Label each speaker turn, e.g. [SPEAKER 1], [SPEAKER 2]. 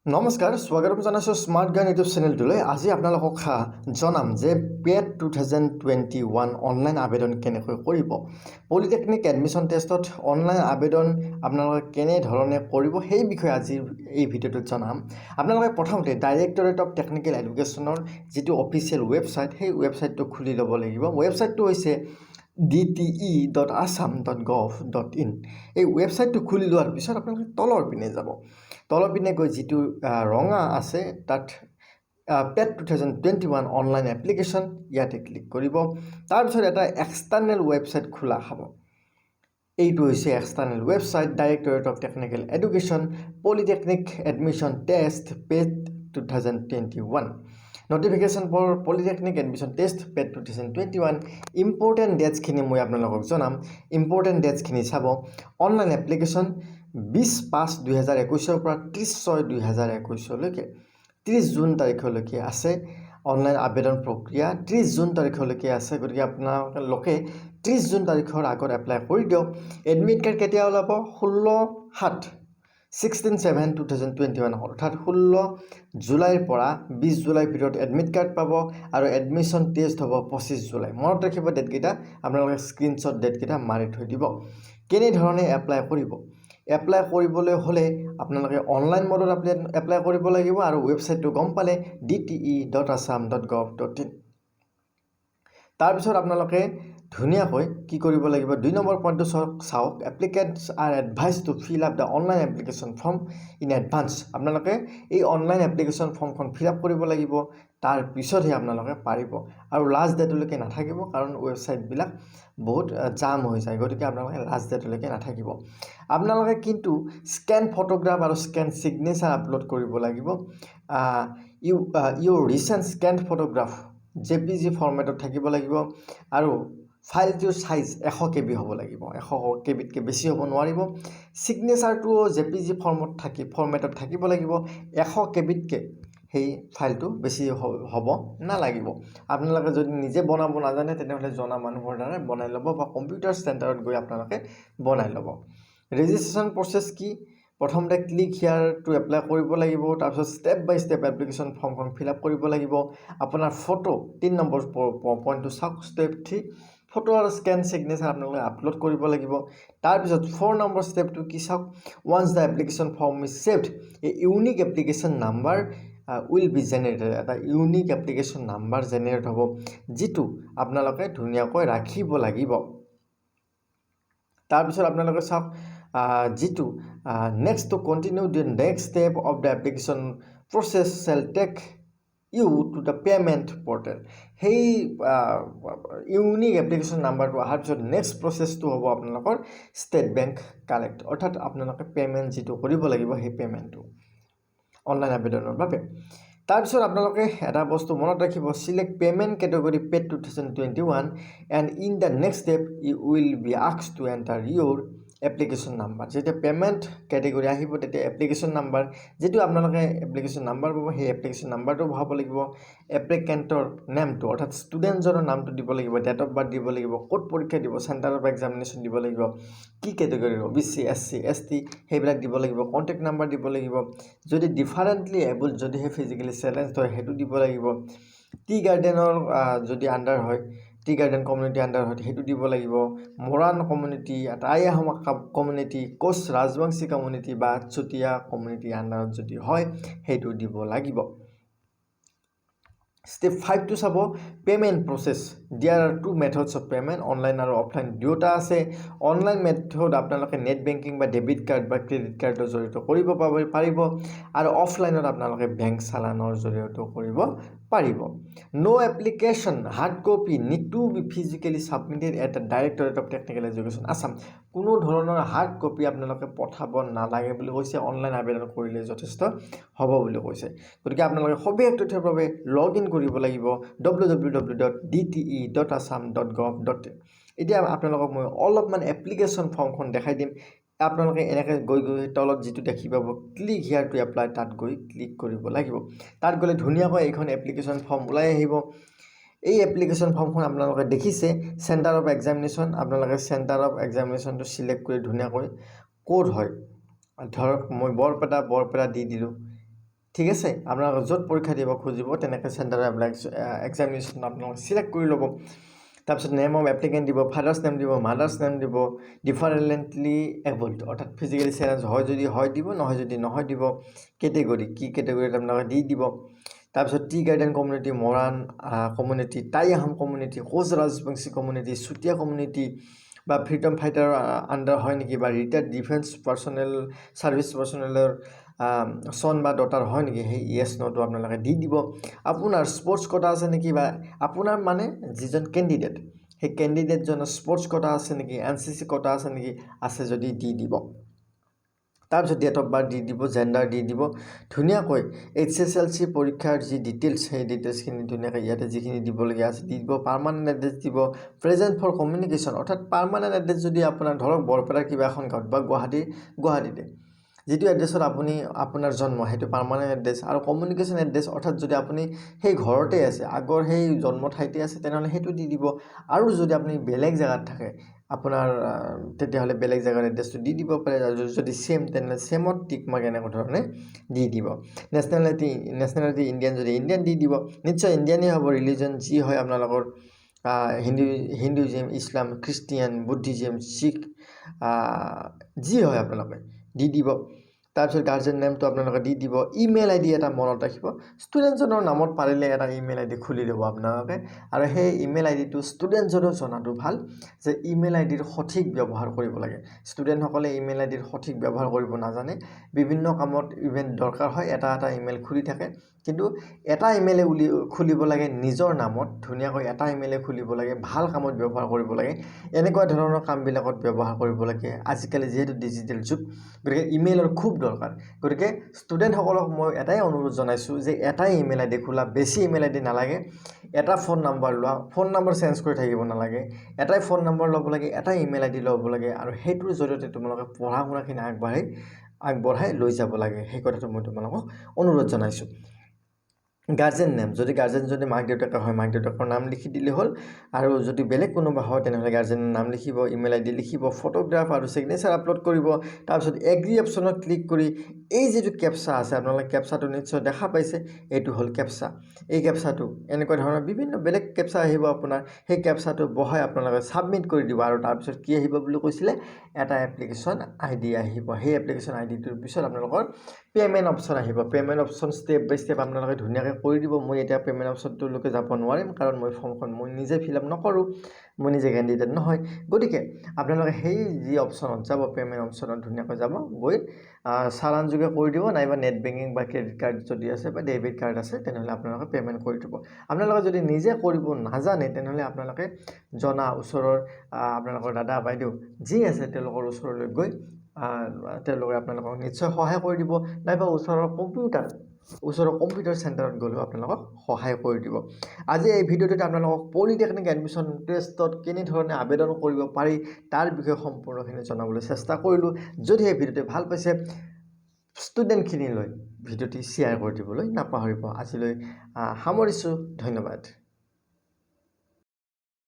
[SPEAKER 1] নমস্কাৰ, স্বাগতম জনাইছোঁ স্মাৰ্ট গান ইউটিউব চেনেলটোলৈ। আজি আপোনালোকক জনাম যে পেট 2021 অনলাইন আবেদন কেনেকৈ কৰিব, পলিটেকনিক এডমিশ্যন টেষ্টত অনলাইন আবেদন আপোনালোকে কেনেধৰণে কৰিব, সেই বিষয়ে আজিৰ এই ভিডিঅ'টোত জনাম। আপোনালোকে প্ৰথমতে ডাইৰেক্টৰেট অফ টেকনিকেল এডুকেশ্যনৰ যিটো অফিচিয়েল ৱেবছাইট, সেই ৱেবছাইটটো খুলি ল'ব লাগিব। ৱেবছাইটটো হৈছে dte.assam.gov.in। এই ৱেবছাইটটো খুলি লোৱাৰ পিছত আপোনালোকে তলৰ পিনে যাব। তলৰ পিনে গৈ যিটো ৰঙা আছে, তাত PET 2021 online application, ইয়াতে ক্লিক কৰিব। তাৰপিছত এটা এক্সটাৰ্নেল ৱেবছাইট খোলা খাব। এইটো হৈছে external website, Directorate of Technical Education, Polytechnic Admission Test PET 2021, notification for Polytechnic Admission Test PET 2021। Important ডেটছখিনি মই আপোনালোকক জনাম। ইম্পৰ্টেণ্ট ডেটছখিনি চাব। অনলাইন এপ্লিকেশ্যন 20/5/2021ৰ পৰা 30/6/2021লৈকে, 30 জুন তাৰিখলৈকে আছে। অনলাইন আবেদন প্ৰক্ৰিয়া 30 জুন তাৰিখলৈকে আছে। গতিকে আপোনালোকে 30 জুন তাৰিখৰ আগত এপ্লাই কৰি দিয়ক। এডমিট কাৰ্ড কেতিয়া ওলাব? 16/7, 16/7/2021, অৰ্থাৎ 16 জুলাইৰ পৰা 20 জুলাইৰ ভিতৰত এডমিট কাৰ্ড পাব আৰু এডমিশ্যন টেষ্ট হ'ব 25 জুলাই। মনত ৰাখিব ডেটকেইটা। আপোনালোকে স্ক্ৰীনশ্বট ডেটকেইটা মাৰি থৈ দিব। কেনেধৰণে এপ্লাই কৰিব? এপ্লাই কৰিবলৈ হ'লে আপোনালোকে অনলাইন মোডত এপ্লাই কৰিব লাগিব আৰু ৱেবছাইটটো গম পালে, dte.assam.gov.in। তাৰপিছত আপোনালোকে ধুনীয়াকৈ কি কৰিব লাগিব? দুই নম্বৰ পইণ্টটো চাওক চাওক, Applicants are advised to fill up the online application form in advance। আপোনালোকে এই অনলাইন এপ্লিকেশ্যন ফৰ্মখন ফিল আপ কৰিব লাগিব, তাৰপিছতহে আপোনালোকে পাৰিব আৰু লাষ্ট ডেটলৈকে নাথাকিব, কাৰণ ৱেবছাইটবিলাক বহুত জাম হৈ যায়। গতিকে আপোনালোকে লাষ্ট ডেটলৈকে নাথাকিব। আপোনালোকে কিন্তু স্কেন ফটোগ্ৰাফ আৰু স্কেন ছিগনেচাৰ আপলোড কৰিব লাগিব। Your recent scan photograph JPG ফৰ্মেটত থাকিব লাগিব আৰু ফাইলটোৰ চাইজ 100 কেবি হ'ব লাগিব। 100 কেবিতকৈ বেছি হ'ব নোৱাৰিব। ছিগনেচাৰটোও জেপিজি ফৰ্মেটত থাকিব লাগিব। 100 কেবিতকৈ সেই ফাইলটো বেছি হ'ব নালাগিব। আপোনালোকে যদি নিজে বনাব নাজানে, তেনেহ'লে জনা মানুহৰ দ্বাৰা বনাই ল'ব বা কম্পিউটাৰ চেণ্টাৰত গৈ আপোনালোকে বনাই ল'ব। ৰেজিষ্ট্ৰেশ্যন প্ৰচেছ কি? প্ৰথমতে ক্লিক here to apply কৰিব লাগিব। তাৰপিছত ষ্টেপ বাই ষ্টেপ এপ্লিকেশ্যন ফৰ্মখন ফিল আপ কৰিব লাগিব। আপোনাৰ ফটো, তিনি নম্বৰ পইণ্টটো চাওক, ষ্টেপ 3, ফটো আৰু স্কেন ছিগনেচাৰ আপোনালোকে আপলোড কৰিব লাগিব। তাৰপিছত ফ'ৰ নম্বৰ ষ্টেপটো কি চাওক। Once the application form is saved, a unique application number will be generated। এটা ইউনিক এপ্লিকেশ্যন নাম্বাৰ জেনেৰেট হ'ব, যিটো আপোনালোকে ধুনীয়াকৈ ৰাখিব লাগিব। তাৰপিছত আপোনালোকে চাওক যিটো next, to continue, the next step of the application process shall take you to the payment portal। সেই ইউনিক এপ্লিকেশ্যন নাম্বাৰটো অহাৰ পিছত নেক্সট প্ৰচেছটো হ'ব আপোনালোকৰ ষ্টেট বেংক কালেক্ট, অৰ্থাৎ আপোনালোকে পে'মেণ্ট যিটো কৰিব লাগিব, সেই পে'মেণ্টটো অনলাইন আবেদনৰ বাবে। তাৰপিছত আপোনালোকে এটা বস্তু মনত ৰাখিব, select payment category PET 2021 and in the next step you will be asked to enter your application number। যেতিয়া পে'মেণ্ট কেটেগৰী আহিব, তেতিয়া এপ্লিকেশ্যন নাম্বাৰ, যিটো আপোনালোকে এপ্লিকেশ্যন নাম্বাৰ পাব, সেই এপ্লিকেশ্যন নাম্বাৰটো ভৰাব লাগিব। এপ্লিকেণ্টৰ নেমটো, অৰ্থাৎ ষ্টুডেণ্টজনৰ নামটো দিব লাগিব, ডেট অফ বাৰ্থ দিব লাগিব, ক'ত পৰীক্ষা দিব, চেণ্টাৰ অফ এক্সামিনেশ্যন দিব লাগিব, কি কেটেগৰীৰ, O' B C, S C, S T, সেইবিলাক দিব লাগিব। কণ্টেক্ট নাম্বাৰ দিব লাগিব। যদি ডিফাৰেণ্টলি এবল, যদিহে ফিজিকেলি চেলেঞ্জ হয়, সেইটো দিব লাগিব। টি গাৰ্ডেনৰ যদি আণ্ডাৰ হয়, টি গাৰ্ডেন কমিউনিটি আণ্ডাৰ হয়, সেইটো দিব লাগিব। Moran community, Tai Ahom community, Koch Rajbongshi community বা চুতীয়া কমিউনিটি আণ্ডাৰত যদি হয়, সেইটো দিব লাগিব। ষ্টেপ 5টো চাব, payment process। There are two methods of payment, online আৰু অফলাইন দুয়োটা আছে। অনলাইন মেথড আপোনালোকে নেট বেংকিং বা ডেবিট কাৰ্ড বা ক্ৰেডিট কাৰ্ডৰ জৰিয়তে কৰিব পাৰিব আৰু অফলাইনত আপোনালোকে বেংক চালানৰ জৰিয়তেও কৰিব পাৰিব। No application hard copy need to be physically submitted at the Directorate of Technical Education, Assam। কোনো ধৰণৰ হাৰ্ড কপি আপোনালোকে পঠাব নালাগে বুলি কৈছে। অনলাইন আবেদন কৰিলে যথেষ্ট হ'ব বুলি কৈছে। গতিকে আপোনালোকে সবিশেষ তথ্যৰ বাবে লগ ইন কৰিব লাগিব www.dte.assam.gov.in। এতিয়া আপোনালোকক মই অলপমান এপ্লিকেশ্যন ফৰ্মখন দেখাই দিম। আপোনালোকে এনেকৈ গৈ গৈ তলত যিটো দেখি পাব, ক্লিক here to apply, তাত গৈ ক্লিক কৰিব লাগিব। তাত গ'লে ধুনীয়াকৈ এইখন এপ্লিকেশ্যন ফৰ্ম ওলাই আহিব। এই এপ্লিকেশ্যন ফৰ্মখন আপোনালোকে দেখিছে। চেণ্টাৰ অফ এক্সামিনেশ্যন, আপোনালোকে চেণ্টাৰ অফ এক্সামিনেশ্যনটো চিলেক্ট কৰি ধুনীয়াকৈ ক'ত হয়, ধৰক মই বৰপেটা দি দিলোঁ। ঠিক আছে। আপোনালোকে য'ত পৰীক্ষা দিব খুজিব, তেনেকৈ চেণ্টাৰ এক্সামিনেশ্যন আপোনালোকে চিলেক্ট কৰি ল'ব। তাৰপিছত নেম অফ এপ্লিকেণ্ট দিব, ফাদাৰ্ছ নেম দিব, মাদাৰ্ছ নেম দিব, ডিফাৰেণ্টলি এবল্ড অৰ্থাৎ ফিজিকেলি চেলেঞ্জ হয় যদি হয় দিব, নহয় যদি নহয় দিব। কেটেগৰী কি কেটেগৰীত আপোনালোকে দি দিব। তাৰপিছত tea garden community, Moran community, Tai Ahom community, Koch Rajbongshi community, Chutia community বা ফ্ৰীডম ফাইটাৰৰ আণ্ডাৰ হয় নেকি বা ৰিটায়াৰ্ড ডিফেন্স পাৰ্চনেল, ছাৰ্ভিচ পাৰ্চনেলৰ চন বা ডটাৰ হয় নেকি, সেই য়েছ ন'টো আপোনালোকে দি দিব। আপোনাৰ স্পৰ্টছ কোটা আছে নেকি বা আপোনাৰ মানে যিজন কেণ্ডিডেট, সেই কেণ্ডিডেটজনৰ স্পৰ্টছ কোটা আছে নেকি, এনচিচি কোটা আছে নেকি, আছে যদি দি দিব। তাৰপিছত ডেট অফ বাৰ্থ দি দিব, জেণ্ডাৰ দি দিব। ধুনীয়াকৈ এইচএছএলচি পৰীক্ষাৰ যি ডিটেইলছ, সেই ডিটেইলছখিনি ধুনীয়াকৈ ইয়াতে যিখিনি দিবলগীয়া আছে দি দিব। পাৰ্মানেণ্ট এড্ৰেছ দিব, প্ৰেজেণ্ট ফৰ কমিউনিকেশ্যন অৰ্থাৎ পাৰ্মানেণ্ট এড্ৰেছ যদি আপোনাৰ ধৰক বৰপেটাৰ কিবা এখন গাঁৱত বা গুৱাহাটীতে যিটো এড্ৰেছত আপুনি আপোনাৰ জন্ম, সেইটো পাৰ্মানেণ্ট এড্ৰেছ। আৰু কমিউনিকেশ্যন এড্ৰেছ অৰ্থাৎ যদি আপুনি সেই ঘৰতে আছে, আগৰ সেই জন্ম ঠাইতে আছে, তেনেহ'লে সেইটো দি দিব। আৰু যদি আপুনি বেলেগ জেগাত থাকে আপোনাৰ, তেতিয়াহ'লে বেলেগ জেগাৰ এড্ৰেছটো দি দিব পাৰে। আৰু যদি ছেম, তেনেহ'লে ছেমত টিক মাৰ্ক এনেকুৱা ধৰণে দি দিব। নেশ্যনেলিটি ইণ্ডিয়ান যদি ইণ্ডিয়ান দি দিব, নিশ্চয় ইণ্ডিয়ানেই হ'ব। ৰিলিজন যি হয় আপোনালোকৰ, Hinduism, Islam, Christian, Buddhism, Sikh যি হয় আপোনালোকে দি দিব। তাৰপিছত গাৰ্জেন নেমটো আপোনালোকে দি দিব। ইমেইল আই ডি এটা মনত ৰাখিব, ষ্টুডেণ্টজনৰ নামত পাৰিলে এটা ইমেইল আই ডি খুলি ল'ব আপোনালোকে। আৰু সেই ইমেইল আই ডিটো ষ্টুডেণ্টজনেও জনাটো ভাল যে ইমেইল আই ডিৰ সঠিক ব্যৱহাৰ কৰিব লাগে। ষ্টুডেণ্টসকলে ইমেইল আই ডিৰ সঠিক ব্যৱহাৰ কৰিব নাজানে। বিভিন্ন কামত ইভেন দৰকাৰ হয়, এটা এটা ইমেইল খুলি থাকে। কিন্তু এটা ইমেইলে খুলিব লাগে নিজৰ নামত, ধুনীয়াকৈ এটা ইমেইলে খুলিব লাগে, ভাল কামত ব্যৱহাৰ কৰিব লাগে, এনেকুৱা ধৰণৰ কামবিলাকত ব্যৱহাৰ কৰিব লাগে। আজিকালি যিহেতু ডিজিটেল যুগ, গতিকে ইমেইলৰ খুব দৰকাৰ। গতিকে ষ্টুডেণ্টসকলক মই এটাই অনুৰোধ জনাইছোঁ যে এটাই ইমেইল আই ডি খোলা, বেছি ইমেইল আই ডি নালাগে। এটা ফোন নাম্বাৰ লোৱা, ফোন নাম্বাৰ চেঞ্জ কৰি থাকিব নালাগে। এটাই ফোন নাম্বাৰ ল'ব লাগে, এটাই ইমেইল আই ডি ল'ব লাগে আৰু সেইটোৰ জৰিয়তে তোমালোকে পঢ়া শুনাখিনি আগবঢ়াই লৈ যাব লাগে। সেই কথাটো মই তোমালোকক অনুৰোধ জনাইছোঁ। গাৰ্জেন নেম যদি গাৰ্জেন যদি মাক দেউতাকৰ হয়, মাক দেউতাকৰ নাম লিখি দিলে হ'ল। আৰু যদি বেলেগ কোনোবা হয়, তেনেহ'লে গাৰ্জেনৰ নাম লিখিব, ইমেইল আই ডি লিখিব, ফটোগ্ৰাফ আৰু ছিগনেচাৰ আপলোড কৰিব। তাৰপিছত এগ্ৰি অপশ্যনত ক্লিক কৰি এই যিটো কেপচা আছে, আপোনালোকে কেপচাটো নিশ্চয় দেখা পাইছে, এইটো হ'ল কেপচা। এই কেপচাটো এনেকুৱা ধৰণৰ বিভিন্ন বেলেগ কেপচা আহিব আপোনাৰ। সেই কেপচাটো বহাই আপোনালোকে ছাবমিট কৰি দিব। আৰু তাৰপিছত কি আহিব বুলি কৈছিলে? এটা এপ্লিকেশ্যন আই ডি আহিব। সেই এপ্লিকেশ্যন আই ডিটোৰ পিছত আপোনালোকৰ পে'মেণ্ট অপশ্যন আহিব। পে'মেণ্ট অপশ্যন ষ্টেপ বাই ষ্টেপ আপোনালোকে ধুনীয়াকৈ কৰি দিব। মই এতিয়া পে'মেণ্ট অপশ্যনটোলৈকে যাব নোৱাৰিম, কাৰণ মই ফৰ্মখন মই নিজে ফিল আপ নকৰোঁ, মই নিজে কেণ্ডিডেট নহয়। গতিকে আপোনালোকে সেই যি অপশ্যনত যাব, পে'মেণ্ট অপশ্যনত ধুনীয়াকৈ যাব, গৈ চালান যোগে কৰি দিব, নাইবা নেট বেংকিং বা ক্ৰেডিট কাৰ্ড যদি আছে বা ডেবিট কাৰ্ড আছে, তেনেহ'লে আপোনালোকে পে'মেণ্ট কৰি দিব। আপোনালোকে যদি নিজে কৰিব নাজানে, তেনেহ'লে আপোনালোকে জনা ওচৰৰ আপোনালোকৰ দাদা বাইদেউ যি আছে, তেওঁলোকৰ ওচৰলৈ গৈ তেওঁলোকে আপোনালোকক নিশ্চয় সহায় কৰি দিব। নাইবা ওচৰৰ কম্পিউটাৰ চেণ্টাৰত গ'লেও আপোনালোকক সহায় কৰি দিব। আজি এই ভিডিঅ'টোত আপোনালোকক পলিটেকনিক এডমিশ্যন টেষ্টত কেনেধৰণে আবেদন কৰিব পাৰি, তাৰ বিষয়ে সম্পূৰ্ণখিনি জনাবলৈ চেষ্টা কৰিলোঁ। যদি এই ভিডিঅ'টো ভাল পাইছে, ষ্টুডেণ্টখিনিলৈ ভিডিঅ'টি শ্বেয়াৰ কৰি দিবলৈ নাপাহৰিব। আজিলৈ সামৰিছোঁ, ধন্যবাদ।